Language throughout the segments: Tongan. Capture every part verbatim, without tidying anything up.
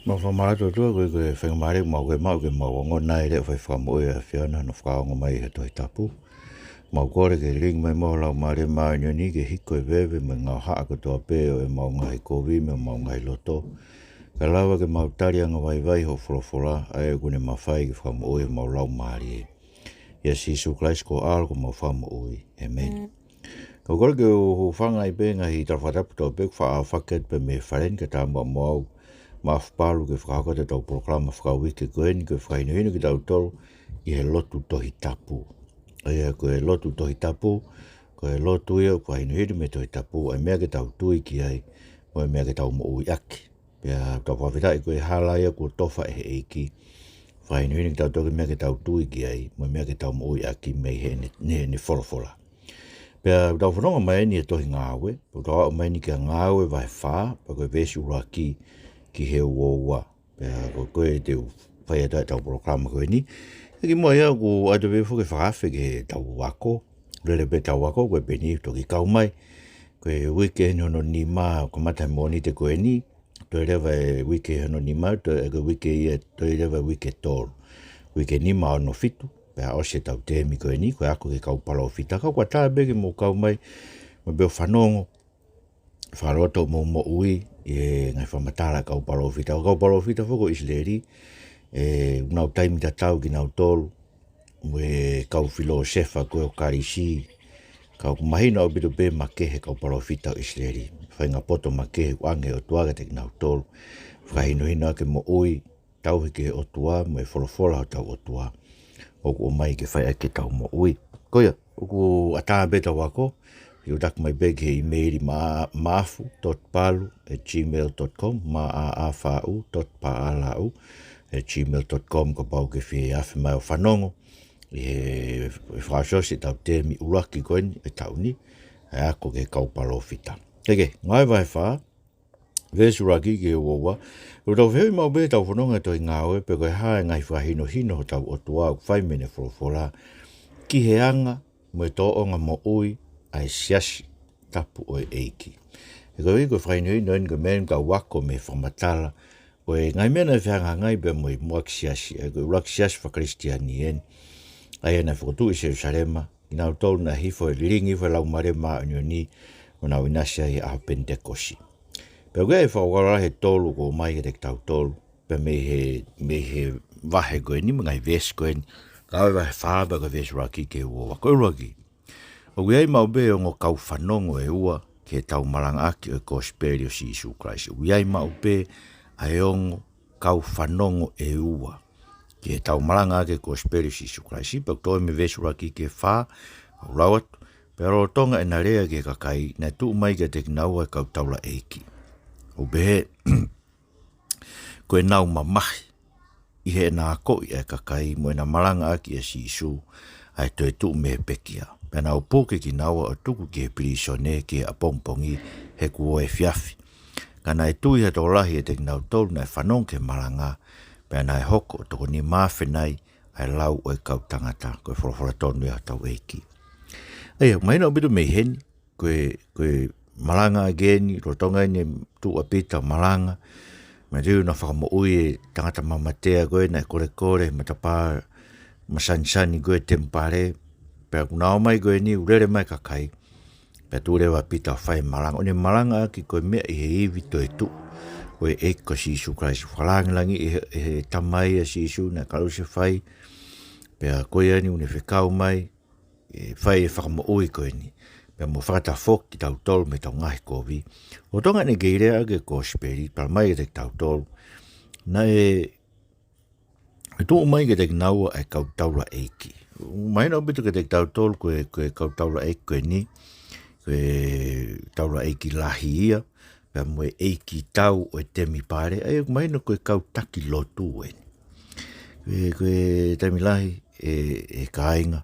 Mau fakamālō atu ʻOtua koeʻuhi ko e faingamālie ʻoku mau maʻu ke mau ongona e leʻo fai fakamoʻui ʻa e ʻAfiona ʻi hono fakaongo mai ʻo e Tohi Tapu. Mau kole ke lilingi mai muʻa ho Laumālie Māʻoniʻoni ke hiko e veve mo e ngaahi haʻa kotoa pē ʻo ʻemau ngaahi kovi mo ʻemau ngaahi loto. Kae lava ke mau tali angavaivai hoʻo folofola, ʻa ia ʻoku ne mafai ke fakamoʻui homau laumālie. ʻIa Sīsū Kalaisi ko ho ʻAlo ko homau Fakamoʻui. ʻĒmeni. Kau kole ke u hūfanga ai pē he ngaahi tala fakatapu kotoa pē ʻoku faʻa fakahoko atu pē mei he fale ni, kae ʻatā muʻa mo au Maʻafu Palu ke fakahoko atu ʻetau polokalama fakauike ko eni, ko e fakahinohino kitautolu ʻi he lotu Tohi Tapu. ʻA ia ko e lotu Tohi Tapu, ko e lotu ia ʻoku fakahinohino mei he Tohi Tapu ʻa e meʻa ke tau tui ki ai, mo e meʻa ke tau moʻui ʻaki. Pea tau fakafetaʻi ko e hala ia kuo tofa ʻe he ʻEiki. Fakahinohino kitautolu ki he meʻa ke tau tui ki ai, mo e meʻa ke tau moʻui ʻaki mei heʻene, heʻene folofola. Pea tau fononga mai eni he tohi Ngāue, pea tau aʻu mai eni kia Ngāue vahe fā, pea ko e veesi ʻuluaki ki he uaua. Pea ko, ko e te u fai atu ʻetau polokalama ko eni. He kimuʻa ia ʻoku ʻoatu pē foki e fakaafe ki heʻetau ako, lele pē ʻetau ako, ko e peni toki kau mai. Ko e uike eni hono nima, kamata he Mōnite ko eni, toe leva e uike hono nima, toe, ko e uike ia, toe leva e uike tolu. Uike nima, ono, fitu, pea ʻosi ʻetau temi ko eni, ko e ako ki he kau palōfita. Ka ʻoku ʻatā pē ke mou kau mai, mo pē ʻo fanongo, fakaloto mo moʻui ʻi he ngaahi fakamatala kau palōfita. ʻO kau palōfita foki ʻo ʻIsileli, ʻe, ʻoku nau taimi tatau kinautolu mo e kau filōsefa ko ē ʻo Kalisi. Ka ʻoku mahino ʻaupito pē makehe kau palōfita ʻo ʻIsileli. Faʻahinga poto makehe ʻoku ʻoange ʻe he ʻOtua kiate kinautolu. Fakahinohino ʻaki e moʻui, tauhi ki he ʻOtua mo e folofola hotau ʻOtua ʻoku ʻomai ke fai ʻaki ʻetau moʻui. Ko ia, ʻoku ʻatā pē ʻetau ako, ʻoku taki mai pē ki he ʻīmeili ma-, maʻafu dot palu at gmail dot com, M A A F U dot P A L U at gmail dot com, kapau ʻoku ke fie afe mai ʻo fanongo ʻi he, he fakaʻosiʻosi ʻetau temi ʻuluaki ko eni ʻo e taʻu ni, ʻa e ako ki he kau palōfita. Ke, ke, Ngāue vahe fā, veesi ʻuluaki ki he uaua. ʻOku tau fehuʻi maʻu pē ʻetau fononga he tohi Ngāue, pe ko e hā e ngaahi fakahinohino hotau ʻOtua ʻoku fai mei heʻene folofola ki he anga mo e tōʻonga moʻui ʻa e siasi tapu ʻo e ʻEiki. He koeʻuhi ko e fakahinohino eni ko e meʻa eni ʻoku tau ako mei he fakamatala ʻo e ngaahi meʻa naʻe fehangahangai pea mo e muʻaki siasi, ʻa ia ko e ʻuluaki siasi faka-Kalisitiane eni, ʻa ia naʻe fokotuʻu ʻi Selusalema, kinautolu naʻe hifo e lilingi hifo e Laumālie Māʻoniʻoni ʻo nau ʻinasi ai he ʻaho Penitekosi. Pea ʻoku ʻi ai e fakakaukau lalahi ʻe tolu ʻoku ʻomai kiate kitautolu pē mei he, mei he vahe ko eni, mei he ngaahi veesi ko eni, Ngāue vahe fā pea ko e veesi ʻuluaki ki he uaua. Ko e ʻuluaki, ʻoku ʻi ai maʻu pē ongo kau fanongo ʻe ua ki heʻetau malangaʻaki ʻo e Kosipeli ʻo Sīsū Kalaisi. ʻOku ʻi ai maʻu pē ʻa e ongo kau fanongo ʻe ua ki heʻetau malangaʻaki e Kosipeli ʻo Sīsū Kalaisi. Pea ʻoku toe mei he veesi ʻuluaki ki he fā, ʻoku lau atu: Pea lolotonga ʻena lea ki he kakai, naʻe tuʻu mai kiate kinaua e kau taulaʻeiki, ʻo pehē, Ko ʻenau mamahi ʻi heʻena akoʻi ʻa e kakai mo ʻena malangaʻaki ʻa Sīsū ʻa e toetuʻu mei he pekia. Pea nau puke kinaua ʻo tuku ki he pilīsone ki he ʻapongipongi, he kuo efiafi. Ka naʻe tui ha tokolahi ʻiate kinautolu naʻe fanongo ki he malanga, pea naʻe hoko ʻo toko nima afe nai ʻa e lau ʻo e kau tangata. Ko e folofola tonu ia hotau ʻEiki. ʻA ia, mahino ʻaupito mei heni, ko e, ko e malangaʻaki eni, lolotonga eni e tuʻu ʻa Pita ʻo malanga, mei he ʻuhinga ʻoku na fakamoʻui e tangata mamatea ko ē naʻe kolekole he matapā masanisani ko ē ʻo e temipale, pea kuo na ō mai ko eni ʻo lele mai e kakai, pea tuʻu leva ʻa Pita ʻo fai e malanga. ʻO ne malangaʻaki ko e meʻa ʻi he ivi toetuʻu ʻo e ʻEiki ko Sīsū Kalaisi. Fakalāngilangiʻi ʻe he, ʻe he Tamai ʻa Sīsū naʻe kalusefai, pea ko ia eni ʻoku ne fekau mai ʻe fai e fakamoʻui ko eni, pea mo fakatafoki kitautolu mei heʻetau ngaahi kovi. Lolotonga ʻene kei lea ʻaki e Kosipeli, talamai kiate kitautolu, naʻe tuʻu mai kiate kinaua e kau taulaʻeiki. Mahino ʻaupito kiate kitautolu ko e, ko e kau taulaʻeiki ko eni, ko e taulaʻeiki lahi ia, pea mo e ʻeikitau ʻo e temipale, ʻa ia ʻoku mahino ko e kau taki lotu eni. Ko e, ko e taimi lahi ʻe, ʻe kāinga,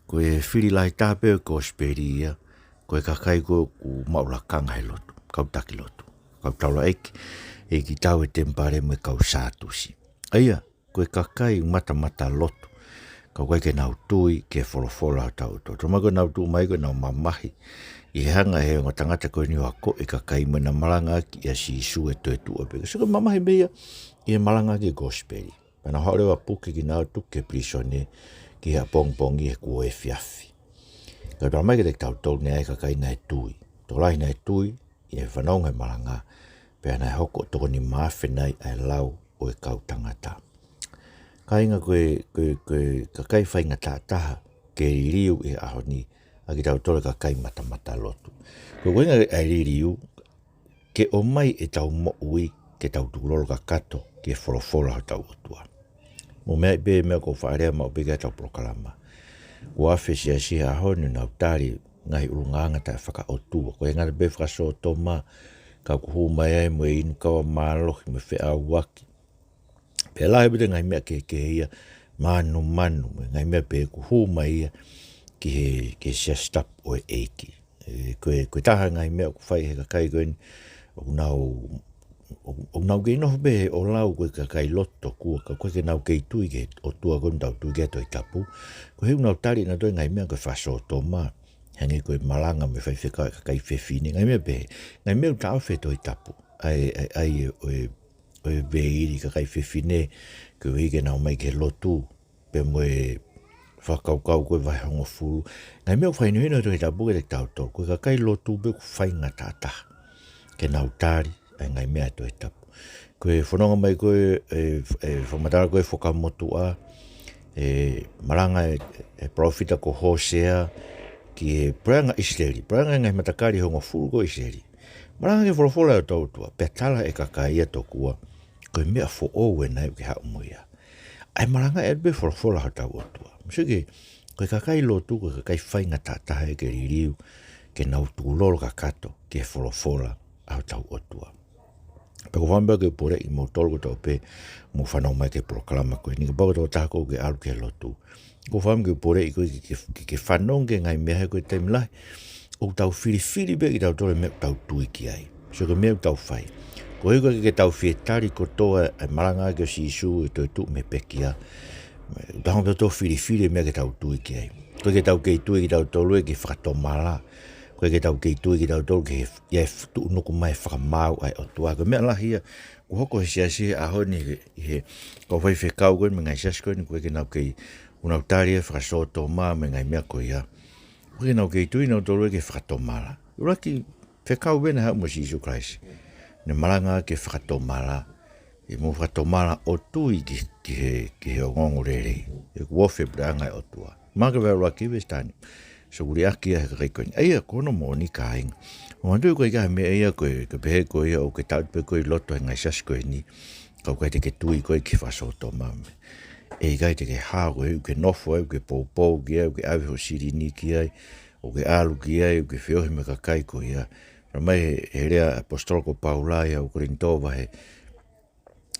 ko e fili lahi taha pē ʻo e Kosipeli ia, ko e kakai ko ē ʻoku maʻu lakanga he lotu, kau taki lotu, kau taulaʻeiki, ʻeikitau ʻo e temipale mo e kau Sātusi. ʻA ia, ko e kakai matamata lotu. Ka ʻoku ʻikai ke nau tui ki he folofola ʻa hotau ʻOtua. Tau mai ko ʻenau tuʻu mai ko ʻenau mamahi ʻi he hanga ʻe he ongo tangata ko eni ʻo akoʻi e kakai mo ʻena malangaʻaki ʻa Sīsū ʻe toetuʻu pē. Sio ki he mamahi meia ʻi he malangaʻaki e kosipeli. Pea nau haʻu leva ʻo puke kinaua, tuku ki he pilīsone ki he ʻapongipongi he kuo efiafi. Ka tau mai kiate kitautolu, naʻe ʻi ai e kakai naʻe tui. Tokolahi naʻe tui ʻi he fanongo he malanga, pea naʻe hoko ʻo toko nima afe nai ʻa e lau ʻo e kau tangata. Kāinga, ko e, ko e, ko e kakai faingataʻa taha ke liliu ʻi he ʻaho ni ʻa kitautolu e kakai matamata lotu. Ko e ʻuhinga ʻa e liliu, ke ʻomai ʻetau moʻui ke tau tukulolo kakato ki he folofola ʻa hotau ʻOtua. Mou meaʻi pē e meʻa ʻoku ou faʻa lea maʻu pē ki ai ʻetau polokalama. Kuo afe siasi he ʻaho ni ʻoku nau tali e ngaahi ʻulungaanga taʻefakaʻotua. Ko e ngata pē fakasōtoma, ka ʻoku hū mai ai mo e inu kava mālohi mo e feʻauaki. Pea lahi pē e ngaahi meʻa kehekehe ia, mānumanu, mo e ngaahi meʻa pehē, ʻoku hū mai ia ki he, ki he siasi tapu ʻo e ʻEiki. ʻE, ko e, ko e taha e ngaahi meʻa ʻoku fai ʻe he kakai ko eni, ʻoku nau, ʻoku, ʻoku nau kei nofo pē he ʻo lau ko e kakai lotu tokua, ka ʻoku ʻikai ke nau kei tui ki he ʻOtua ko eni ʻoku tau tui ki ai he Tohi Tapu. Koeʻuhi ʻoku nau tali ʻe nautolu e ngaahi meʻa ko e fakasōtoma, hangē ko e malanga mo e faifekau ʻa e kakai fefine, ngaahi meʻa pehē, ngaahi meʻa ʻoku taʻofi ʻe he Tohi Tapu. ʻA e, ʻa e, ʻa e, ʻo e, ʻo e veili ʻa e kakai fefine, koeʻuhi ke nau ō mai ki he lotu, pea mo e fakakaukau ko e vahe hongofulu. Ngaahi meʻa ʻoku fakahinohino ʻe he Tohi Tapu kiate kitautolu, ko e kakai lotu pē ʻoku faingataʻa taha ke nau tali ʻa e ngaahi meʻa ʻa e Tohi Tapu. Ko e fononga mai ko ē, e, e fakamatala ko ē Fuakava Motuʻa, e malanga ʻa e, e palōfita ko Hōsea ki he puleʻanga ʻIsileli, puleʻanga ʻi he ngaahi matakali ʻe hongofulu ko ē ʻo ʻIsileli. Malanga ki he folofola ʻa hotau ʻOtua, pea tala ʻe he kakai ia tokua, ko e meʻa foʻou ʻena ʻoku ke haʻu mo ia. ʻA e malangaʻi atu pē e folofola ʻa hotau ʻOtua. Mou sio ki he, ko e kakai lotu, ko e kakai faingataʻa taha ia ke liliu ke nau tukulolo kakato ki he folofola ʻa hotau ʻOtua. Pea ʻoku ou fakaʻamu pē ke u poleʻi kimoutolu kotoa pē ʻoku mou fanongo mai ki he polokalama ko eni, kapau ko e tokotaha ʻoku ke ʻalu ki he lotu. ʻOku ou fakaʻamu ke u poleʻi koe ke, ke, ke, ke fanongo ki he ngaahi meʻa he ko e taimi lahi ʻoku tau filifili pē kitautolu e meʻa ʻoku tau tui ki ai. Sio ki he meʻa ʻoku tau fai. Koeʻuhi ʻoku ʻikai ke tau fie tali kotoa e malangaʻaki ʻo Sīsū ʻe toetuʻu mei he pekia, ʻoku tau hanga pē ʻo filifili e meʻa ke tau tui ki ai. ʻOku ʻikai ke tau kei tui kitautolu ia ki he fakatomala. ʻOku ʻikai ke tau kei tui kitautolu ki he, ʻi he tuʻunuku mai e fakamaau ʻa e ʻOtua. Ko e meʻa lahi ia ʻoku hoko he siasi he ʻaho ni, ʻi he, ʻi he kau faifekau ko eni mo e ngaahi siasi ko eni, ʻoku ʻikai ke nau kei, ʻoku nau tali e fakasōtoma mo e ngaahi meʻa ko ia. ʻOku ʻikai ke nau kei tui nautolu ia ki he fakatomala. ʻUluaki fekau pē naʻe haʻu mo Sīsū Kalaisi, naʻe malangaʻaki e fakatomala. ʻE mou fakatomala ʻo tui ki, ki he, ki he ongoongolelei. He ʻoku ofi e puleʻanga ʻo e ʻOtua. Maʻake vahe ʻuluaki veesi taha nima. Sio, ʻoku liʻaki ia ʻe he kakai ko eni. ʻA ia, ko hono moʻoni, kāinga, ʻoku ou tui ʻoku ʻikai ke ʻi ai ha meʻa ia ko e, ko e pehē ko ia ʻoku ke tautu pē koe ʻi loto he ngaahi siasi ko eni, ka ʻoku ʻikai te ke tui koe ki he fakasōtoma. ʻE ʻikai te ke hao koe, ʻoku ke nofo ai, ʻoku ke poupou ki ai, ʻoku ke ʻave ho silini ki ai, ʻoku ke ʻalu ki ai, ʻoku ke feohi mo e kakai ko ia. Tala mai he, he lea ʻa e ʻaposetolo ko Paula ʻi he ʻa Kolinitō vahe,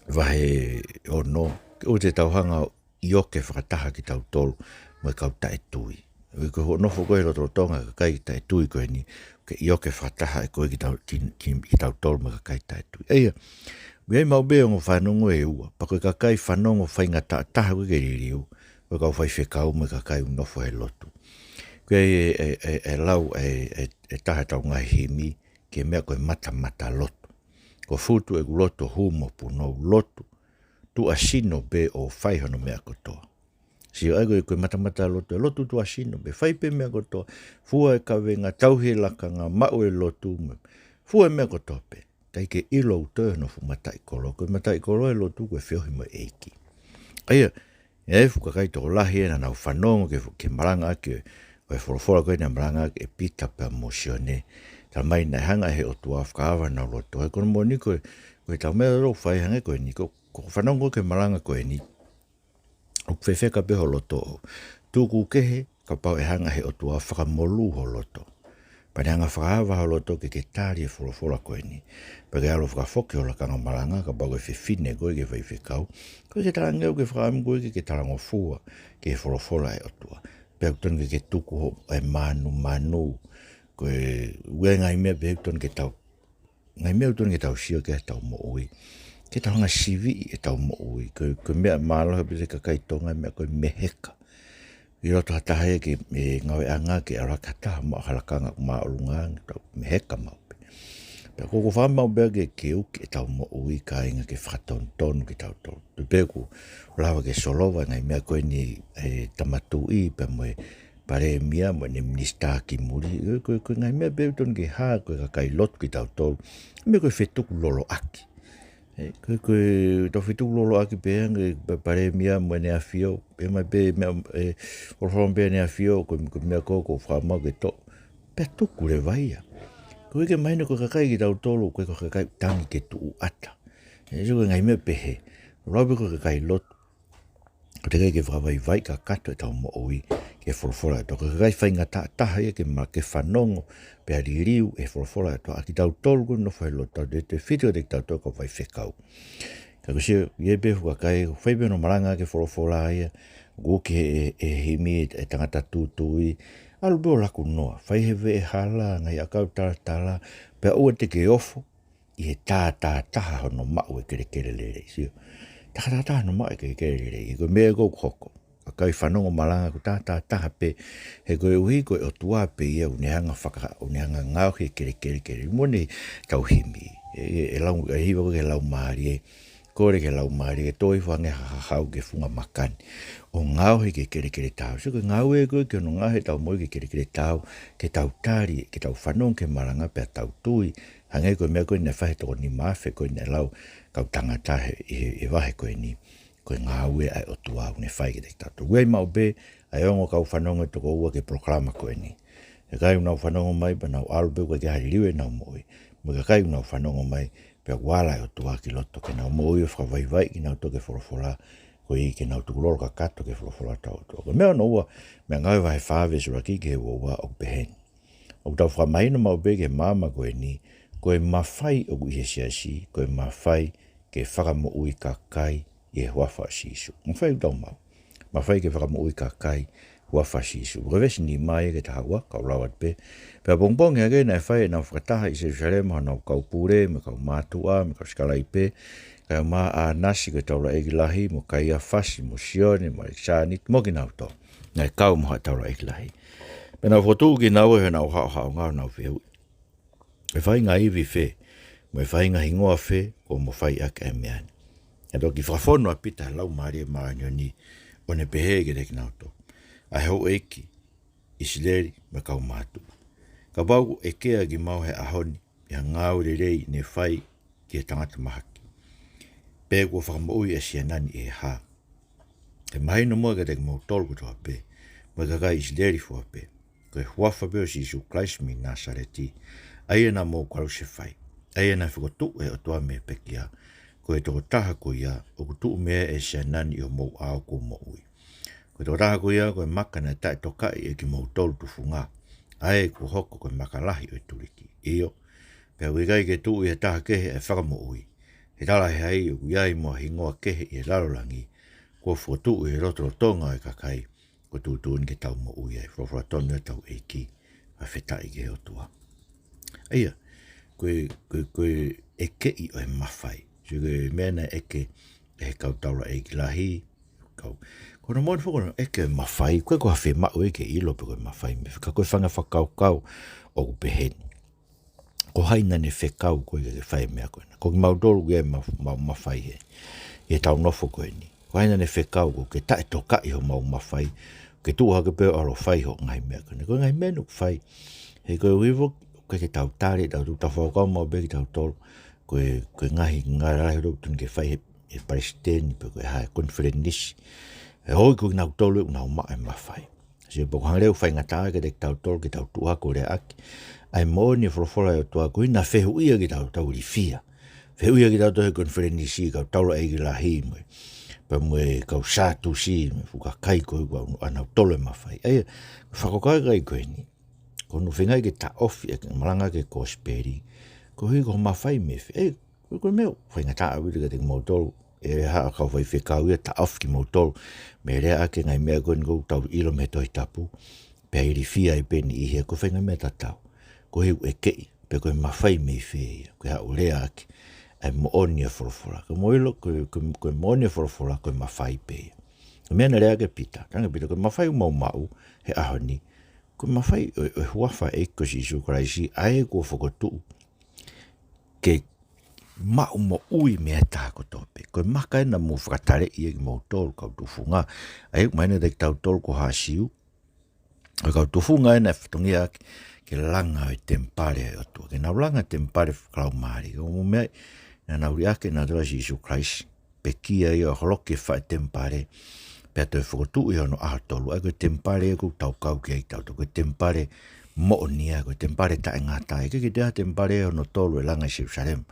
vahe ono, ke ʻoua te tau hanga ʻo ʻioke fakataha kitautolu mo e kau taʻetui. ʻOku ʻikai ko hoʻo nofo koe he lotolotonga e kakai taʻetui ko eni, ke ʻioke fakataha ʻe koe kitau-, ki, ki, kitautolu mo e kakai taʻetui. ʻA ia, ʻoku ʻi ai maʻu pē ongo fanongo ʻe ua, pea ko e kakai fanongo faingataʻa taha ʻoku ʻikai ke liliu, ko e kau faifekau mo e kakai ʻoku nofo he lotu. ʻOku ʻi ai e, e, e, e lau ʻe, e, e taha ʻetau ngaahi himi ki he meʻa ko e matamata lotu. Ko e futu ʻeku lotu ʻo hū mo punou, lotu, tuʻasino pē ʻo fai hono meʻa kotoa. Sio ai ko e, ko e matamata lotu, lotu tuʻasino pē, fai pē meʻa kotoa, fua e kavenga, tauhi e lakanga, maʻu e lotu, mo e fua e meʻa kotoa pē. ʻIkai ke ʻilo ʻe au hono fuʻu mataʻikoloa, ko e mataʻikoloa e lotu ko e feohi mo e ʻEiki. ʻA ia, ʻi ai e fuʻu kakai tokolahi ʻe naʻa nau fanongo ki he, ki he malangaʻaki ʻo e folofola ko ē naʻe malangaʻaki ʻe Pita pea mo Sione. Tala mai naʻe hanga ʻe he ʻOtua ʻo fakaava honau loto. He ko hono moʻoni ko e, ko ʻetau meʻa ʻoku fai hangē ko eni, ko, ko e fanongo ki he malanga ko eni, ʻoku fefeka pē ho loto. Tuku kehe, kapau ʻe hanga ʻe he ʻOtua ʻo fakamolū ho loto. Pea ne hanga ʻo fakaava ho loto ke ke tali e folofola ko eni. Pea ke ʻalu ʻo fakafoki ho lakanga malanga, kapau ko e fefine koe ki he faifekau, ʻoku ʻikai ke talaange au ke fakaʻamu koe ke ke talangofua ki he folofola ʻa e ʻOtua. Pea ʻoku totonu ke ke tuku hoʻo, e mānumanu, ko e ʻū ngaahi meʻa pē ʻoku totonu ke tau, ngaahi meʻa ʻoku totonu ke tau sio ki ai heʻetau moʻui. Ke tau hanga ʻo siviʻi ʻetau moʻui. Ko e, ko e meʻa mālohi pē ʻi he kakai Tonga, meʻa ko e meheka. ʻi loto ha taha ia ke, e, ngāueʻanga ke ʻalu hake ha taha maʻu ha lakanga ʻoku māʻolunga ange, tau meheka maʻu pē. Pea ko ʻeku fakaʻamu pē ke, ke uki ʻetau moʻui kāinga ke fakatonutonu kitautolu. Tuʻu pē ʻoku lava ke solova ngaahi meʻa ko eni, e, Tama Tuʻi pea mo e Palēmia mo e Minisitā ki muli. Ko, ko, ko e ngaahi meʻa pē ʻoku totonu ke hā ko e kakai lotu kitautolu. Meʻa ko e fetukuloloʻaki. E, ko, ko e tau fetukuloloʻaki pē ange pa-, Palēmia mo ʻEne ʻAfio, pea mai pē meʻa, e, folofola pē ʻEne ʻAfio, ko, ko e meʻa ko, ko e fakaʻamu ke toʻo. Pea tuku leva ia. Ko e ke mahino ko e kakai kitautolu, ko e ko e kakai tangi ke tuʻu ʻata. E, so ko e ngaahi meʻa pehē. Lau pē ko e kakai lotu. Ko e teʻeki ke fakavaivai kakato ʻetau moʻui ki he folofola ʻa e ʻOtua. Ko e kakai faingataʻa taha ia ke ma-, ke fanongo, pea liliu e folofola ʻa e ʻOtua. ʻA kitautolu ko e nofo he lotu, tau te, te fiti ʻo te kitautolu ko e faifekau. Ka ko e sio, ʻi he pē fuʻu kakai, fai pē hono malanga ki he folofola ia, ʻoku uki he, he, he himi e tangata tūtuuʻi, ʻalu pē ʻo laku noa, fai he veʻehala, ngaahi ʻakau talatala, pea ʻoua te ke ofo ʻi he tātātaha hono maʻu e kelekele lelei. Sio, tātātaha hono maʻu e kelekele lelei, ko e meʻa ʻoku hoko. Kakai fanongo malanga ʻoku tātātaha pē, he koeʻuhi ko e ʻOtua pē ia ʻoku ne hanga faka-, ʻoku ne hanga ngaohi e kelekele lelei. Mo ʻene tau himi, e, e, e lau, e hiva ko e ke lau mālie, kole ke lau mālie, ke toe hifo ange ha hahau ki he funga maka ni. ʻO ngaohi e kelekele taau. Sio ko e ngāue ko e ke ono ngaohi ʻetau moʻui ki he kelekele taau, ke tau tali, ke tau fanongo ki he malanga pea tau tui. Hangē ko e meʻa ko eni naʻe fai he toko nima afe ko eni naʻe lau kau tangata he, he, he vahe ko eni. Ko e ngāue ʻa e ʻOtua ʻoku ne fai kiate kitautolu. Uai maʻu pē, ʻa e ongo kau fanongo ʻe toko ua ki he polokalama ko eni. He kakai ʻoku nau fanongo mai, pea nau ʻalu pē ʻoku ʻikai ke hā liliu ʻenau moʻui. Mo e kakai ʻoku nau fanongo mai, pea ʻoku ala e ʻOtua ki loto ke nau moʻui ʻo fakavaivai kinautolu ki he folofola, koeʻuhi ke nau tukulolo kakato ki he folofola ʻa e ʻOtua. Ko e meʻa hono ua, Meʻangāue vahe fā veesi ʻuluaki ki he uaua ʻoku pehē ni. ʻOku tau fakamahino maʻu pē ki he maama ko eni, ko e mafai ʻoku ʻi he siasi, ko e mafai ke fakamoʻui kakai ʻi he huafa ʻo Sīsū. Mafai ʻoku tau maʻu. Mafai ke fakamoʻui kakai, huafa ʻo Sīsū. Ko e veesi nima ia ki he taha ua, kau lau atu pē. Pea pongipongi hake naʻe fai ʻenau fakataha ʻi Selusalema honau kau pule, mo e kau mātuʻa, mo e kau sikalaipe, kae ʻumaʻā ʻa ʻAnasi ko e taulaʻeiki lahi, mo Kaiafasi, mo Sione, mo ʻAlekisānita, mo kinautolu. Naʻe kau mo ha taulaʻeiki lahi. Pea nau fokotuʻu kinaua ʻi heʻenau haʻohaʻonga ʻo nau fehuʻi, ʻe faʻahinga ivi fē, mo e faʻahinga hingoa fē, kuo mo fai ʻaki ʻa e meʻa ni. Naʻe toki fakafonu ʻa Pita he Laumālie Māʻoniʻoni, ʻo ne pehē kiate kinautolu, ʻA e houʻeiki, ʻIsileli mo e kau mātuʻa, kapau ʻoku ʻekea kimaua he ʻaho ni ʻi ha ngāue lelei ne fai ki he tangata mahaki, pe kuo fakamoʻui ʻa e siana ni ʻi he hā, ke mahino muʻa kiate kimoutolu kotoa pē, mo e kakai ʻIsileli fua pē, ko e huafa pē ʻo Sīsū Kalaisi mei Nāsaleti, ʻa ia naʻa mou kalusefai, ʻa ia naʻe fokotuʻu ʻe he ʻOtua mei he pekia, ko e tokotaha ko ia ʻoku tuʻu mei ai ʻa e siana ni ʻi homou ʻao kuo moʻui. Ko e tokotaha ko ia ko e maka naʻe taʻetokaʻi ʻe kimoutolu tufunga, ʻa ē kuo hoko ko e maka lahi ʻo e tuliki. ʻIo, pea ʻoku ʻikai ke tuʻu ʻi ha taha kehe ʻa e fakamoʻui. He talaʻehai ʻoku ʻi ai mo ha hingoa kehe ʻi he lalo langi, kuo fokotuʻu ʻi he lotolotonga ʻo e kakai, kuo tuʻutuʻuni ke tau moʻui ai. Folofola tonu ʻetau ʻEiki, fakafetaʻi ki he ʻOtua. ʻA ia, ko e, ko e, ko e ʻekeʻi ʻo e mafai. Sio ko e meʻa naʻe ʻeke ʻe he kau taulaʻeiki lahi, kau. Ko hono moʻoni foki ko hono ʻeke ʻo e mafai, ko e ko ha fiemaʻu ia ke ʻilo pe ko e mafai mei fē, ka ko e faʻahinga fakakaukau ʻoku pehē ni. Ko hai naʻa ne fekau koe ke ke fai e meʻa ko ena? Ko kimautolu ʻoku ʻi ai e ma-, ma-, mafai he, ʻi heʻetau nofo ko eni. Ko hai naʻa ne fekau koe ke taʻetokaʻi homau mafai, ke tuʻu hake pē ʻo ʻalu ʻo fai hoʻo ngaahi meʻa ko ena? Ko e ngaahi meʻa eni ʻoku fai. He koeʻuhi foki ʻoku ʻikai ke tau tali, tau, tau fakakaukau maʻu pē kitautolu, ko e, ko e ngaahi ngāue lalahi ʻoku totonu ke fai he, he palesiteni pe ko e hā, e konifelenisi. He ʻoku ʻikai ko kinautolu ʻoku nau maʻu e mafai. Sio, pea ʻoku hangē ʻoku faingataʻa kiate kitautolu ke tau tuʻu hake ʻo leaʻaki ʻa e moʻoni ʻo e folofola ʻa e ʻOtua, koeʻuhi naʻa fehuʻia kitautolu, tau ilifia. Fehuʻia kitautolu he konifelenisi, kau taulaʻeiki lahi mo e, pea mo e kau Sātusi, mo e fuʻu kakai ko ē ʻoku ʻikai ke nau tolo e mafai. ʻA ia, fakakaukau ko eni, ko hono feingaʻi ke taʻofi e malanga ki he kosipeli, koeʻuhi ko e mafai mei fē. ʻE, ko e, ko e meʻa ʻoku faingataʻa ʻaupito kiate kimoutolu, ʻe haʻa kau faifekau ia taʻofi kimoutolu mei he leaʻaki e ngaahi meʻa ko eni ʻoku tau ʻilo mei he Tohi Tapu, pea ilifia ai pē ʻe niʻihi ia, ko e faʻahinga meʻa tatau. Koeʻuhi ʻoku ʻekeʻi pe ko e mafai mei fē ia, ko e haʻu ʻo leaʻaki ʻa e moʻoni ʻo e folofola. Ka mou ʻilo, ko e, ko e, ko e moʻoni ʻo e folofola, ko e mafai pē ia. Ko e meʻa naʻe lea ki ai ʻa Pita, talaange ʻe Pita, ko e mafai ʻoku mau maʻu he ʻaho ni, ko e mafai ʻo, ʻo e huafa ʻo e ʻEiki ko Sīsū Kalaisi, ʻa ia kuo fokotuʻu ke maʻu moʻui mei he taha kotoa pē. Ko e maka ena naʻa mou fakataleʻi ia kimoutolu kau tufunga. ʻA ia ʻoku mahino kiate kitautolu ko e Siu, ko e kau tufunga ena naʻe fatongia ke, ke langa ʻo e temipale ʻo e ʻOtua. Ke nau langa temipale fakalaumālie. Ko e meʻa naʻa nau liʻaki ʻe nautolu ʻa Sīsū Kalaisi, pekia ia ʻo holoki e faʻē temipale, pea toe fokotuʻu ʻi hono ʻaho tolu. ʻA ia ko e temipale ia ʻoku tau kau ki ai kitautolu, ko e temipale moʻonia, ko e temipale taʻengata. ʻIkai ke toe ʻi ai ha temipale hono tolu ʻe langa ʻi Selusalema.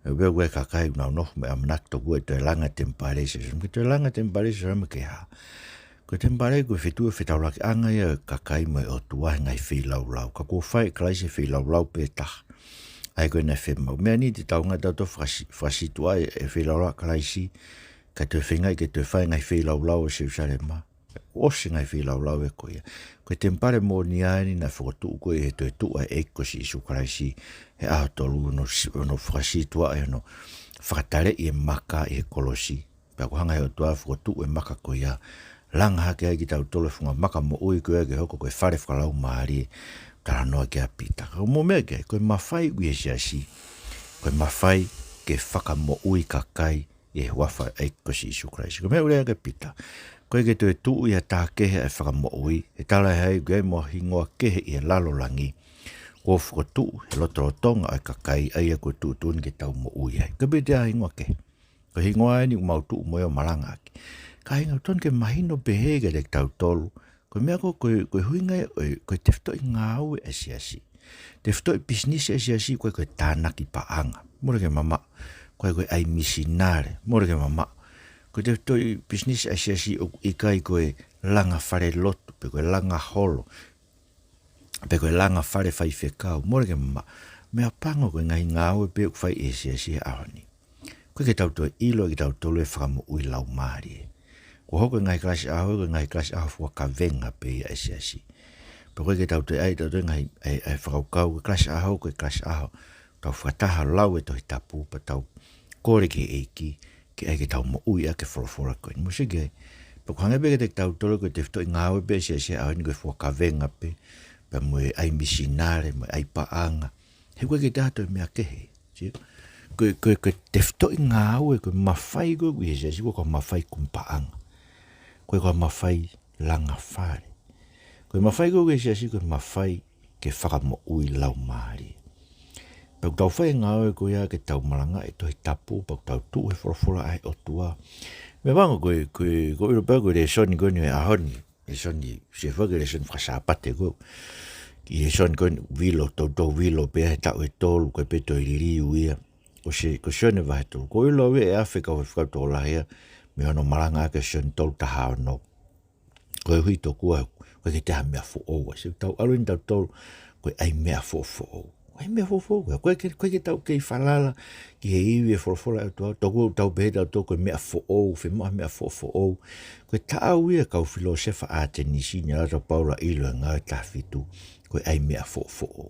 ʻE ʻikai ke ʻi ai ha kakai ʻoku nau nofo mo ʻamanaki tokua ʻe toe langa temipale ʻi Selusalema. Ke toe langa temipale ʻi Selusalema ke hā? Ko e temipale ko e feituʻu fetaulakiʻanga ia ʻo e kakai mo e ʻOtua he ngaahi feilaulau. Ka kuo fai ʻe Kalaisi e feilaulau pē taha. ʻA ia ko ena naʻe fiemaʻu. Meʻa ni te tau ngata ʻo fakasi-, fakasītuʻaʻi e feilaulau ʻa Kalaisi, kae toe feingaʻi ke toe fai e ngaahi feilaulau ʻi Selusalema. Kuo ʻosi e ngaahi feilaulau ia ko ia. Ko e temipale moʻonia eni naʻe fokotuʻu ko ia he toetuʻu ʻa e ʻEiki ko Sīsū Kalaisi he ʻaho tolu, hono si-, hono fakasītuʻaʻi, hono fakataleʻi e maka ʻi he kolosi. Pea kuo hanga ʻe he ʻOtua ʻo fokotuʻu e maka ko ia, langa hake ai kitautolu e funga maka moʻui ko ia ke hoko ko e fale fakalaumālie, talanoa ki ai ʻa Pita. Ka ko e meʻa ki ai, ko e mafai ʻoku ʻi he siasi, ko e mafai ke fakamoʻui kakai ʻi he huafa ʻo e ʻEiki ko Sīsū Kalaisi. Ko e meʻa ʻoku lea ki ai ʻa Pita, ʻoku ʻikai ke toe tuʻu ʻi ha taha kehe ʻa e fakamoʻui, he talaʻehai ʻoku ʻi ai mo ha hingoa kehe ʻi he lalo langi kuo fokotuʻu he lotolotonga ʻo e kakai, ʻa ia ko e tuʻutuʻuni ke tau moʻui ai. ʻIkai pē toe ʻi ai ha hingoa kehe. Ko e hingoa eni ʻoku mau tuʻu mo ia ʻo malangaʻaki. Kāinga, ʻoku totonu ke mahino pehē kiate kitautolu, ko e meʻa ko, ko, ko e ʻuhinga ia ʻo e, ko e tefitoʻi ngāue ʻa e siasi. Tefitoʻi pisinisi ʻa e siasi, ko e, ko e tānaki paʻanga. Mole ke mamaʻo. Ko e, ko e ʻai misinale. Mole ke mamaʻo. Ko e tefitoʻi pisinisi ʻa e siasi ʻoku ʻikai ko e langa falelotu, pe ko e langa holo, pe ko e langa fale faifekau. Mole ke mamaʻo. Meʻapango ko e ngaahi ngāue pē ʻoku fai ʻe he siasi he ʻaho ni. ʻOku ʻikai ke tau toe ʻilo ʻe kitautolu e fakamoʻui laumālie. Kuo hoko e ngaahi kalasi ʻaho, ko e ngaahi kalasi ʻaho fuakavenga pē ia ʻa e siasi. Pea ʻoku ʻikai ke tau toe ʻai ʻe tautolu e ngaahi, ʻai, ʻai fakakaukau, ko e kalasi ʻaho, ko e kalasi ʻaho, tau fakataha lau e Tohi Tapu, pea tau kole ki he ʻEiki ke ʻai ke tau moʻui ʻaki e folofola ko eni. Mou sio ki ai. Pea ʻoku hangē pē kiate kitautolu ko e tefitoʻi ngāue pē ʻa e siasi he ʻaho ni ko e fuakavenga pē, pea mo e ʻai misinale, mo e ʻai paʻanga. He ʻoku ʻikai ke toe ʻi ai ha toe meʻa kehe. Sio? Ko e, ko e, ko e tefitoʻi ngāue, ko e mafai ko ē ʻoku ʻi he siasi, ʻoku ʻikai ko ha mafai kumi paʻanga. ʻOku ʻikai ko ha mafai langa fale. Ko e mafai ko ē ʻoku ʻi he siasi, ko e mafai ke fakamoʻui laumālie. Pea ʻoku tau fai e ngāue ko ia ke tau malangaʻi e Tohi Tapu, pea ʻoku tau tuʻu he folofola ʻa e ʻOtua. Meʻapango ko e, ko e, ʻoku ou ʻilo pē ko e lēsoni ko eni ʻo e ʻaho ni, lēsoni, sio foki ki he lēsoni faka-Sāpate ko ē. Ko e lēsoni ko eni ʻoku vilo, toutou vilo pē ia he taʻu ʻe tolu, ʻoku ʻikai pē toe liliu ia. ʻO Sione, ko Sione vahe tolu. ʻOku ou ʻilo au ia ʻe afe e kau faifekau tokolahi ia mei hono malangaʻaki ʻa Sione tolu taha ono. Koeʻuhi tokua ʻoku ʻikai ke toe ʻi ai ha meʻa foʻou. Sio, tau ʻalu eni tautolu, ko e ʻai meʻa foʻofoʻou. ʻAi meʻa foʻofoʻou. ʻOku ʻikai ke, ʻoku ʻikai ke tau kei falala ki he ivi e folofola ʻa e ʻOtua. Tokua tau pehē tautolu ko e meʻa foʻou, fiemaʻu ha meʻa foʻofoʻou. Ko e taʻau ia ʻa e kau filōsefa ʻAtenisi, ne ʻalu atu ʻa Paula ʻo ʻilo e Ngāue taha fitu, ko e ʻai meʻa foʻofoʻou.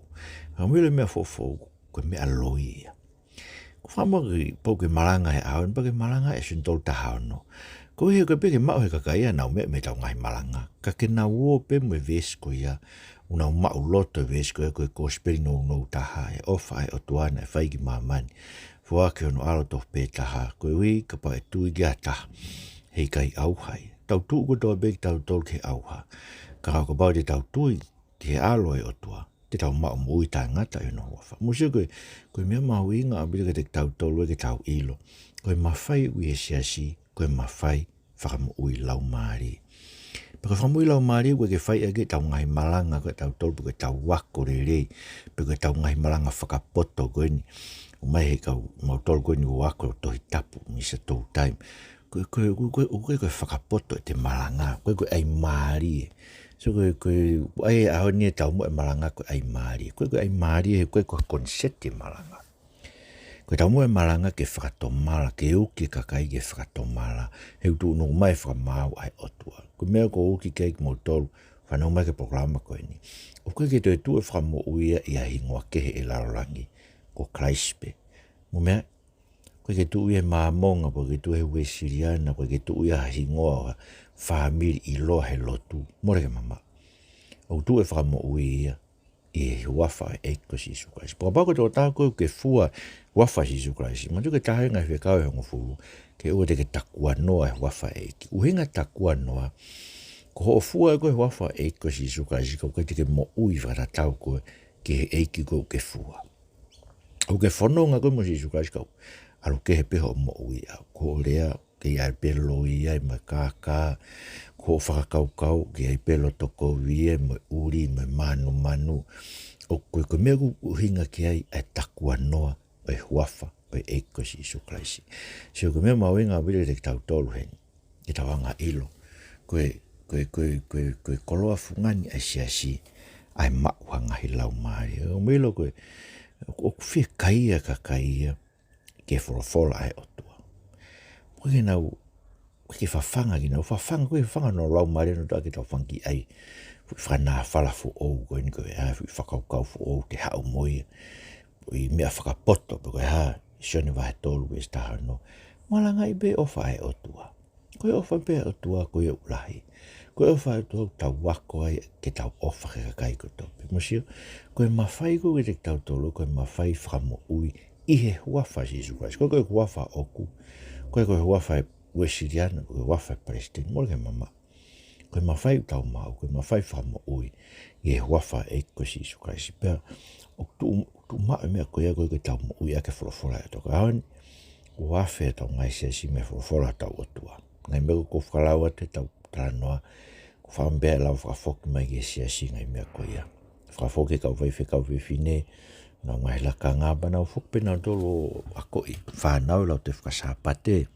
Ka mou ʻilo e meʻa foʻofoʻou, ko e meʻa loi ia. Ko e fakamoʻoni pau ke malanga he ʻaho ni, pau ke malanga e Sione tolu taha ono. Koeʻuhi he ʻoku ʻikai pē ke maʻu ʻe he kakai ia ʻenau meʻa mei heʻetau ngaahi malanga. Ka ke nau ō pē mo e veesi ko ia, ʻoku nau maʻuloto e veesi ko ia, ko e kosipeli nounou taha, e ʻofa ʻa e ʻOtua naʻe fai ki māmani, foaki hono ʻAlo tofu pē taha, koeʻuhi kapau ʻe tui ki ai ha taha, heʻikai ʻauha ia. Tau tuʻu kotoa pē kitautolu ki he ʻauha. Ka kapau te tau tui ki he ʻAlo ʻo e ʻOtua, te tau maʻu moʻui taʻengata ʻi hono huafa. Mou sio ko e, ko e meʻa mahuʻinga ʻaupito kiate kitautolu ia ke tau ʻilo, ko e mafai ʻoku ʻi he siasi, ko e mafai fakamoʻui laumālie. Pea ko e fakamoʻui laumālie ʻoku ʻikai ke fai ʻaki ʻetau ngaahi malanga ko ē ʻatautolu, pe ko ʻetau ako lelei, pe ko ʻetau ngaahi malanga fakapoto ko eni. ʻOmai he kau mautolu ko eni ʻoku ako Tohi Tapu, Misa Tolu Taimi. Ko e, ko e, ko e, ko e, ko e, ko e fakapoto ʻete malanga, ko e, ko e ʻai mālie. So ko e, ko e, ʻai ʻaho ni e taumuʻa e malanga ko e ʻai mālie. Ko e, ko e ʻai mālie, he ko e, ko e koniseti e malanga. Ko e taumuʻa e malanga ke fakatomala, ke uki e kakai ke fakatomala, he ʻoku tuʻunuku mai e fakamaau ʻa e ʻOtua. Ko e meʻa ʻoku ou uki ki ai kimoutolu, fanongo mai ki he polokalama ko eni. ʻOku ʻikai ke toe tuʻu e fakamoʻui ia ʻi ha hingoa kehe ʻi lalo langi, ko Kalaisi pē. Mou meaʻi, ʻOku ʻikai ke tuʻu ia he Māmonga, ʻoku ʻikai ke tuʻu he Uēsiliana, ʻoku ʻikai ke tuʻu ia ha hingoa ʻo ha fāmili ʻiloa he lotu. Mole ke mamaʻo. ʻOku tuʻu e fakamoʻui ia ʻi he huafa ʻo e ʻEiki ko Sīsū Kalaisi. Pea kapau ko e tokotaha koe ʻoku ke fua huafa ʻo Sīsū Kalaisi, manatuʻi ko e taha e ngaahi fekau ʻe hongofulu, ke ʻoua te ke takuanoa e huafa ʻo e ʻEiki. ʻUhinga takuanoa, ko hoʻo fua ʻe koe e huafa ʻo e ʻEiki ko Sīsū Kalaisi, ka ʻoku ʻikai te ke moʻui fakatatau koe ki he ʻEiki ko ē ʻoku ke fua. ʻOku ke fononga koe mo Sīsū Kalaisi, ka ʻoku ʻalu kehe pē hoʻo moʻui, ʻa, ko hoʻo lea, kei ʻi ai pē loi ai mo e kākā, ko hoʻo fakakaukau, kei ʻi ai pē loto kovi ai mo e ʻuli mo e mānumanu. ʻOku, ko e meʻa ʻoku ʻuhinga ki ai ʻa e takuanoa ʻo e huafa ʻo e ʻEiki ko Sīsū Kalaisi. Sio, ko e meʻa mahuʻinga ʻaupito kiate kitautolu heni, ke tau hanga ʻo ʻilo. Ko e, ko e, ko e, ko e, ko e koloa fungani ʻa e siasi, ʻa e maʻu ha ngaahi laumālie. ʻOku mou ʻilo ko e, ʻoku fiekaia e kakai ia ki he folofola ʻa e ʻOtua. ʻOku ʻikai ke nau, ʻoku ʻikai ke fafanga kinautolu, fafanga, ʻoku ʻikai fafanga honau laumālie ʻanautolu ke tau fanga kiʻi ʻai fuʻu fakanāfala foʻou ko eni ko e, ʻai fuʻu fakakaukau foʻou ke haʻu mo ia ʻi he meʻa fakapoto, pe ko e hā, Sione vahe tolu veesi taha ono. Malangaʻi pē ʻofa ʻa e ʻOtua. Ko e ʻofa pē ʻa e ʻOtua, ko ia ʻoku lahi. Ko e ʻofa ʻa e ʻOtua ʻoku tau ako ai ke tau ʻofa ki he kakai kotoa pē. Mou sio, ko e mafai ko ē kiate kitautolu, ko e mafai fakamoʻui ʻi he huafa ʻo Sīsū Kalaisi. ʻOku ʻikai ko e huafa ʻoʻoku, ʻoku ʻikai ko e huafa ʻo e Uēsiliana, ʻoku ʻikai ko e huafa ʻo e Palesiteni, mole ke mamaʻo. Ko e mafai ʻoku tau maʻu, ko e mafai fakamoʻui ʻi he huafa ʻo e ʻEiki ko Sīsū Kalaisi. Pea ʻoku tuʻu, tuʻu maʻu e meʻa ko ia ko ē ke tau moʻui ʻaki e folofola ʻa e ʻOtua. Ka ʻoku ʻosi ʻoku afe ʻetau ngaahi siasi mei he folofola ʻa hotau ʻOtua. Ngaahi meʻa ko ē ʻoku ou fakalauʻi atu heʻetau talanoa, ʻoku ou fakaʻamu pē ʻe lava fakafoki mai ki he siasi e ngaahi meʻa ko ia. Fakafoki e kau faifekau fefine, ʻenau ngaahi lakanga, pea nau foki pē nautolu ʻo akoʻi e fānau ʻi he lau toe faka-Sāpate.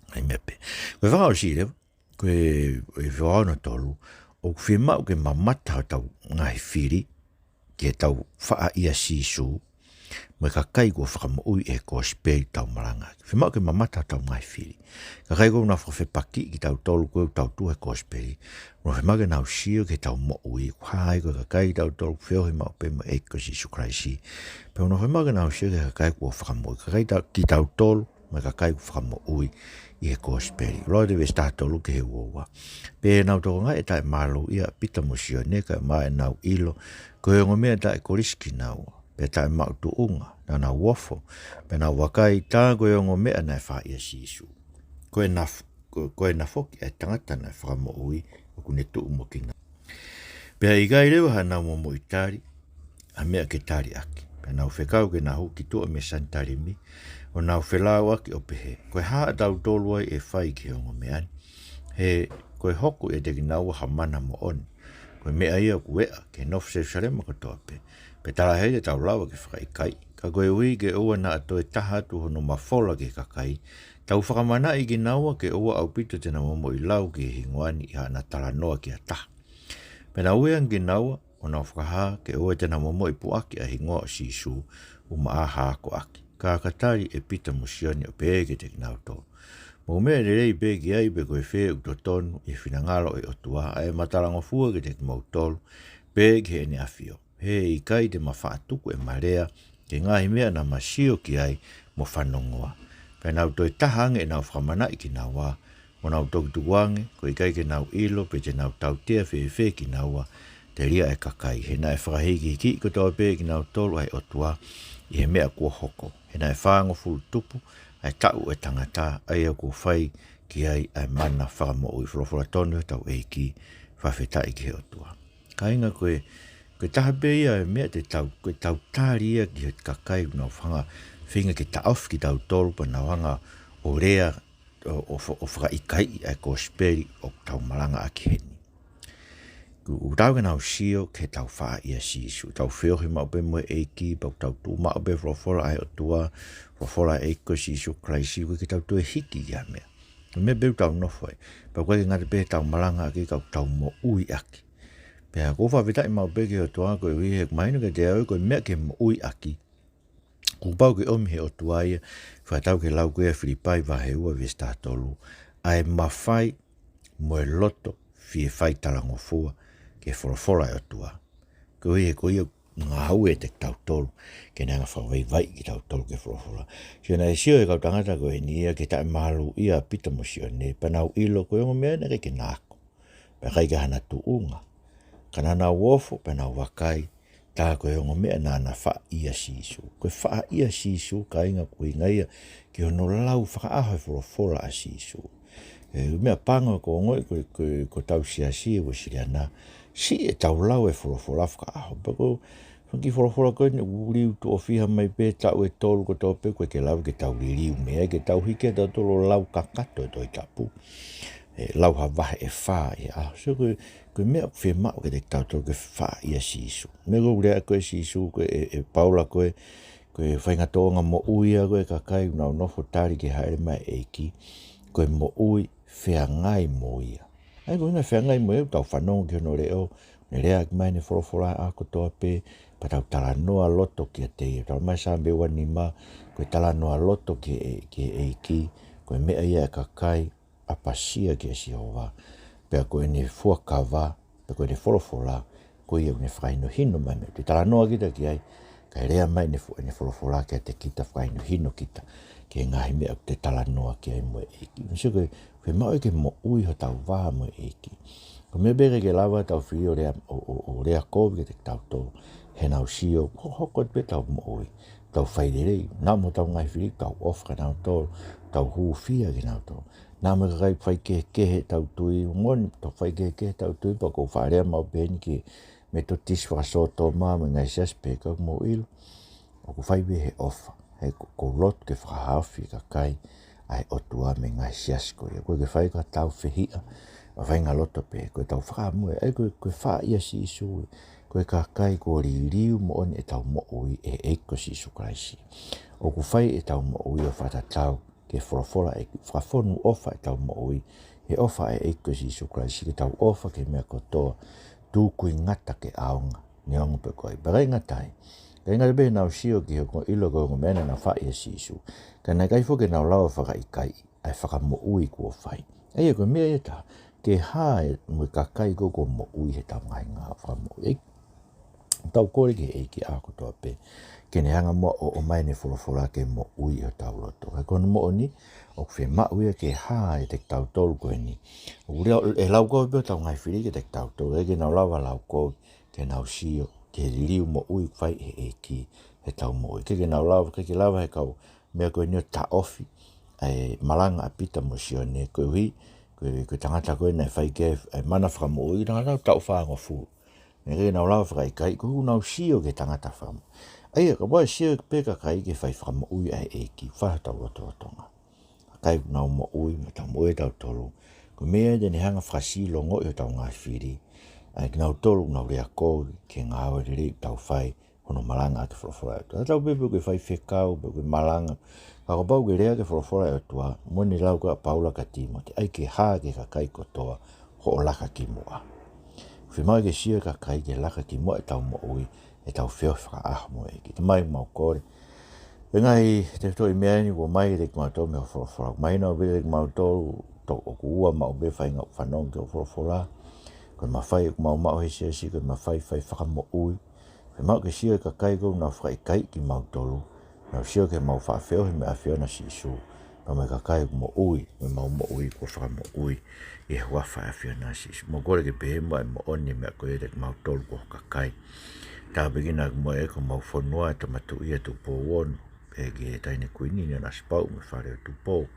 Ngaahi meʻa pē. Ko e fakaʻosi leva, ko e, e veesi ono tolu, ʻoku fiemaʻu ke mamata hotau ngaahi fili ki heʻetau faʻa ʻia Sīsū mo e kakai kuo fakamoʻui ʻe he kosipeli ʻoku tau malangaʻaki. Fiemaʻu ke mamata hotau ngaahi fili. Kakai ʻoku nau fakafepakiʻi kitautolu ko ē ʻoku tau tuʻu he kosipeli, ʻoku nau fiemaʻu ke nau sio ki heʻetau moʻui, ʻoku hā ai ko e kakai kitautolu ʻoku feohi maʻu pē mo e ʻEiki ko Sīsū Kalaisi. Pea ʻoku nau fiemaʻu ke nau sio ki he kakai kuo fakamoʻui, kakai ta-, kitautolu mo e kakai kuo fakamoʻui ʻi he kosipeli. Lau atu e veesi taha tolu ki he ua ua. Pea nau tokangaʻi e taʻemālō ʻia Pita mo Sione, kaeʻumaʻā ʻenau ʻilo ko e ongo meʻa taʻekolisi kinaua, pea taʻemaʻutuʻunga, naʻa nau ofo, pea nau vakai, tā ko e ongo meʻa naʻe faʻa ʻia Sīsū. Ko ena f-, ko, ko ena foki ʻa e tangata naʻe fakamoʻui ʻoku ne tuʻu mo kinaua. Pea ʻikai leva haʻanau momoʻi tali ha meʻa ke tali ʻaki. Pea nau fekau ke na hū ki tuʻa mei Sanitalimi, ʻo nau felāuʻaki ʻo pehē, Ko e hā ʻatautolu ai ʻe fai ki he ongo meʻa ni? He ko e hoko ʻiate kinaua ha mana moʻoni. Ko e meʻa ia ʻoku eʻa ki he nofo Selūsalema kotoa pē. Pea talaʻehai te tau lava ke fakaʻikaiʻi. Ka koeʻuhi ke ʻoua naʻa toe taha atu hono mafola ki he kakai, tau fakamanaʻi kinaua ke ʻoua ʻaupito te na momoʻi lau ki he hingoa ni ʻi haʻana talanoa ki ha taha. Pea nau ui ange kinaua, ʻo nau fakahā ke ʻoua te na momoʻi puʻaki ʻa e hingoa ʻo Sīsū, ʻumaʻā ha akoʻaki. Ka ka tali ʻe Pita mo Sione ʻo pehē kiate kinautolu, Mou meʻa lelei pē ki ai pe ko e fē ʻoku totonu ʻi he finangalo ʻo e ʻOtua, ʻa ʻema talangofua kiate kimoutolu, pe ki heʻene ʻAfio. He ʻikai te ma faʻa tuku ʻema lea ki he ngaahi meʻa naʻa ma sio ki ai mo fanongoa. Pea nau toe taha ange ʻenau fakamanaʻi kinaua, ʻo nau toki tukuange, ko e ʻikai ke nau ʻilo pe te nau tautea fēfē kinaua, telia ʻa e kakai. He naʻe fakahīkihikiʻi kotoa pē ʻe kinautolu ʻa e ʻOtua ʻi he meʻa kuo hoko. He naʻe fāngofulu tupu ʻa e taʻu ʻo e tangata, ʻa ia kuo fai ki ai ʻa e mana fakamoʻui. Folofola tonu ʻa hotau ʻEiki, fakafetaʻi ki he ʻOtua. Kāinga, ko e, ko e taha pē ia e meʻa te tau, ko ʻetau tali ia ki he kakai ʻoku nau hanga, feinga ke taʻofi kitautolu pea nau hanga ʻo lea ʻo, ʻo fa-, ʻo fakaʻikaiʻi ʻa e kosipeli ʻoku tau malangaʻaki heni. ʻOku, ʻoku taau ke nau sio ki heʻetau faʻa ʻia Sīsū, tau feohi maʻu pē mo e ʻEiki, pea ʻoku tau tuʻu maʻu pē he folofola ʻa e ʻOtua, folofola ʻa e ʻEiki ko Sīsū Kalaisi, ʻoku ʻikai ke tau toe hiki ki ha meʻa. Ko e meʻa pē ʻoku tau nofo ai. Pea ʻoku ʻikai ke ngata pē heʻetau malangaʻaki, ka ʻoku tau moʻui ʻaki. Pea ʻoku ou fakafetaʻi maʻu pē ki he ʻOtua koeʻuhi he ʻoku mahino kiate au ko e meʻa ke moʻui ʻaki, kuo pau ke ʻomi ʻe he ʻOtua ia, fakatatau ki he lau ko ia ʻa Filipai vahe ua veesi taha tolu, ʻa e mafai mo e loto fie fai talangofua ki he folofola ʻa e ʻOtua. Koeʻuhi he ko ia ʻoku ngāue ʻiate kitautolu, ke ne hanga ʻo fakavaivaiʻi kitautolu ki he folofola. Sio, naʻe sio ʻe he kau tangata ko eni ia ki he taʻemālūʻia ʻa Pita mo Sione, pea nau ʻilo ko e ongo meʻa naʻe ʻikai ke na ako, pea ʻikai ke ʻi ai hano tuʻunga. Ka naʻa nau ofo, pea nau vakai, tā ko e ongo meʻa naʻa na faʻa ʻia Sīsū. Ko e faʻa ʻia Sīsū, kāinga, ko e ʻuhinga ia ki hono lau fakaʻaho e folofola ʻa Sīsū. Ko e meʻa pango ko e ongoʻi ko, ko, ko hotau siasi ʻi Uēsiliana, siʻi ʻetau lau e folofola fakaʻaho. Pea ko e fanga kiʻi folofola ko eni ʻoku liliu tuʻo fiha mai pē, taʻu ʻe tolu kotoa pē, ʻoku ʻikai ke lava ke tau liliu mei ai, ke tau hiki ʻa tautolu ʻo lau kakato e Tohi Tapu. ʻE lau ha vahe ʻe fā ʻi he ʻaho. So ko e, ko e meʻa ʻoku fiemaʻu kiate kitautolu ke faʻa ʻia Sīsū. Meʻa ko e lea ko ē ʻa Sīsū, ko e, ʻe, ʻe Paula ko e, ko e faʻahinga tōʻonga moʻui ia ko ē ʻa e kakai ʻoku nau nofo tali ke hāʻele mai e ʻEiki, ko e moʻui feangai mo ia. ʻA ia ko e ʻuhinga feangai mo ia, ʻoku tau fanongo ki hono leʻo, ne leaʻaki mai ʻene folofola ʻa kotoa pē, pea tau talanoa loto kiate ia. Talamai ʻe Saame ua nima, ko e talanoa loto ki he, ki he ʻEiki, ko e meʻa ia ʻa e kakai ʻapasia kia Sihova, pea ko ʻene fuakava, pea ko ʻene folofola, ko ia ʻoku ne fakahinohino mai meʻa. Te talanoa kita ki ai, kae lea mai ʻene fo-, ʻene folofola kiate kita, fakahinohino kita ki he ngaahi meʻa ʻoku te talanoa ki ai mo e ʻEiki. Sio ko e, ko e moʻui ke moʻui hotau vā mo e ʻEiki. Ko e meʻa pē ʻikai ke lava ʻetau fili ʻo lea, ʻo, ʻo, ʻo lea kovi kiate kitautolu, he nau sio, ko e hoko atu pē ʻetau moʻui, tau fai lelei, naʻa mo ʻetau ngaahi fili, tau ʻofa kia nautolu, tau hūfia kia nautolu. Naʻa mo e kakai faikehekehe ʻetau tui, moʻoni, tau faikehekehe ʻetau tui, pea ʻoku ou faʻa lea maʻu pē eni ki he Metotisi fakasōtoma mo e ngaahi siasi pehē, ka ʻoku mou ʻilo, ʻoku fai pē he ʻofa. He ʻoku, ʻoku ou lotu ke fakahaofi e kakai ʻa e ʻOtua mei he ngaahi siasi ko ia. ʻOku ʻikai ke fai ka tau fehiʻa, ʻa e faʻahinga loto pē, ko ʻetau fakamoʻui. ʻA ia ko e, ko e faʻa ʻia Sīsū, ko e kakai kuo liliu moʻoni ʻetau moʻui ʻe he ʻEiki ko Sīsū Kalaisi. ʻOku fai ʻetau moʻui ʻo fakatatau ki he folofola ʻa e ʻEiki, fakafonu ʻofa ʻetau moʻui he ʻofa ʻa e ʻEiki ko Sīsū Kalaisi, ke tau ʻofa ki he meʻa kotoa, tukui ngata ke ʻaonga, neongo pe ko e hā. Pea ʻikai ngata ai, ʻikai ngata pē heʻenau sio ki he ongo ʻilo ko e ongo meʻa naʻa na faʻa ʻia Sīsū, ka naʻe ʻikai foki ke nau lava ʻo fakaʻikaiʻi ʻa e fakamoʻui kuo fai. ʻA ia ko e meʻa ia ʻe taha, ke hā e, mo e kakai ko ē kuo moʻui heʻetau ngaahi ngāue fakamoʻui. ʻEiki, tau kole ki he ʻEiki ʻaho kotoa pē ke ne hanga muʻa ʻo, ʻomai ʻene folofola ke moʻui ʻi hotau loto. Ka ko hono moʻoni, ʻoku fiemaʻu ia ke hā ʻiate kitautolu ko eni. ʻOku lea, ʻe lau kovi pē hotau ngaahi fili kiate kitautolu, ʻikai ke nau lava ʻo lau kovi ke nau sio ki he liliu moʻui ʻoku fai ʻe he ʻEiki heʻetau moʻui. ʻIkai ke nau lava, ʻikai ke lava ʻe he kau meʻa ko eni ʻo taʻofi ʻa e malanga ʻa Pita mo Sione, koeʻuhi ko e, ko e tangata ko ē naʻe fai ki ai e mana fakamoʻui, tangata taʻu fāngofulu. Naʻe ʻikai ke nau lava ʻo fakaʻikaiʻi, koeʻuhi kuo nau sio ki he tangata fakamoʻui. ʻA ia, kapau ʻe sio pē kakai ki he fai fakamoʻui ʻa e ʻEiki, fai hotau lotolotonga. Kakai kuo nau moʻui, mo ʻetau moʻui ʻa tautolu, ko e meʻa ia te ne hanga ʻo fakasilongoʻi hotau ngaahi fili, ʻa kinautolu ʻoku nau lea kovi ki he ngāue lelei ʻoku tau fai, hono malangaʻaki e folofola ʻa e ʻOtua. Tatau pē pe ko e faifekau, pe ko e malanga. Ka kapau ʻoku ke lea ki he folofola ʻa e ʻOtua, moʻoni e lau ko ē ʻa Paula kia Tīmote, ʻai ke hā ki he kakai kotoa hoʻo laka ki muʻa. Fiemaʻu ke sio e kakai ki he laka ki muʻa ʻetau moʻui, ʻetau feohi fakaʻaho mo e ʻEiki. Tamai, mau kole, ko e ngaahi tefitoʻi meʻa ni kuo ʻomai kiate kimautolu mei hoʻo folofola. Mahino pē kiate kimautolu, to-, ʻoku ua maʻu pē faʻahinga ʻoku fanongo ki hoʻo folofola. Ko e mafai ʻoku mau maʻu he siasi, ko e mafai fai fakamoʻui. Fiemaʻu ke sio e kakai ko ē ʻoku nau fakaʻikaiʻi kimautolu, nau sio ki heʻemau faʻa feohi mo e ʻAfiona Sīsū, pea mo e kakai ʻoku moʻui, mo ʻemau moʻui kuo fakamoʻui ʻi he huafa ʻo e ʻAfiona Sīsū. Mau kole ke pehē muʻa e moʻoni e meʻa ko ia kiate kimautolu ko ho kakai. Tāpuekina ʻaki muʻa ʻEiki homau fonua, Tama Tuʻi ʻa Tupou Ono, ʻEiki, e Taʻahine Kuini Nīninau Sipauʻu mo e Fale ʻo Tupou,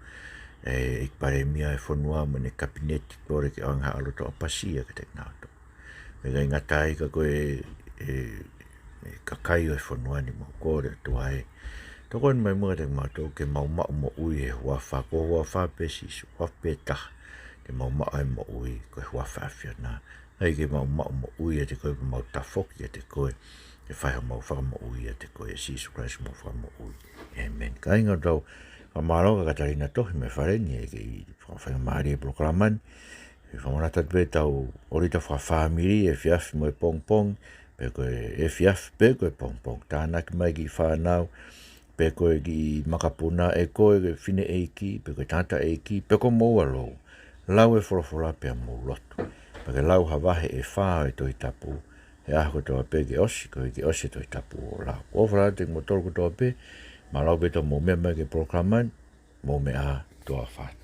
ʻEiki Palēmia ʻo e fonua mo ʻene kapineti, kole ke ʻoange haʻo loto ʻapasia kiate kinautolu. Pea ʻikai ngata ai ka ko e, e, e kakai ʻo e fonua ni, mau kole atu ai, tokoni mai muʻa kiate kimautolu ke mau maʻu moʻui he huafa, ko ho huafa pē Sīsū, huafa pē taha te mau maʻu ai moʻui, ko e huafa ʻo e ʻAfiona. ʻAi ke mau maʻu moʻui ʻiate koe, pea mau tafoki ʻiate koe ke fai homau fakamoʻui ʻiate koe, ʻia Sīsū Kalaisi homau Fakamoʻui. ʻĒmeni. Kāinga, ʻoku tau fakamālō kia Katalina Tohi mei he fale ni he kei fakafaingamālie e polokalama ni. ʻE fakamanatu atu pē ʻetau ʻōlita fakafāmili, efiafi mo e pongipongi, pe ko e efiafi pe ko e pongipongi. Tānaki mai e kiʻi fānau, pe ko e kiʻi makapuna, ʻe ko e fineʻeiki, pe ko e tangataʻeiki, pe ko homou ʻalou. Lau e folofola pea mou lotu. Pea ke lau ha vahe ʻe fā ʻo e Tohi Tapu, he ʻaho kotoa pē ke ʻosi, koeʻuhi ke ʻosi e Tohi Tapu ʻo lau. ʻOfa lahi atu kiate kimoutolu kotoa pē, mālō pē hoʻomou meʻa mai ki he polokalama ni, mou meʻa ā, tuʻa ʻofa atu.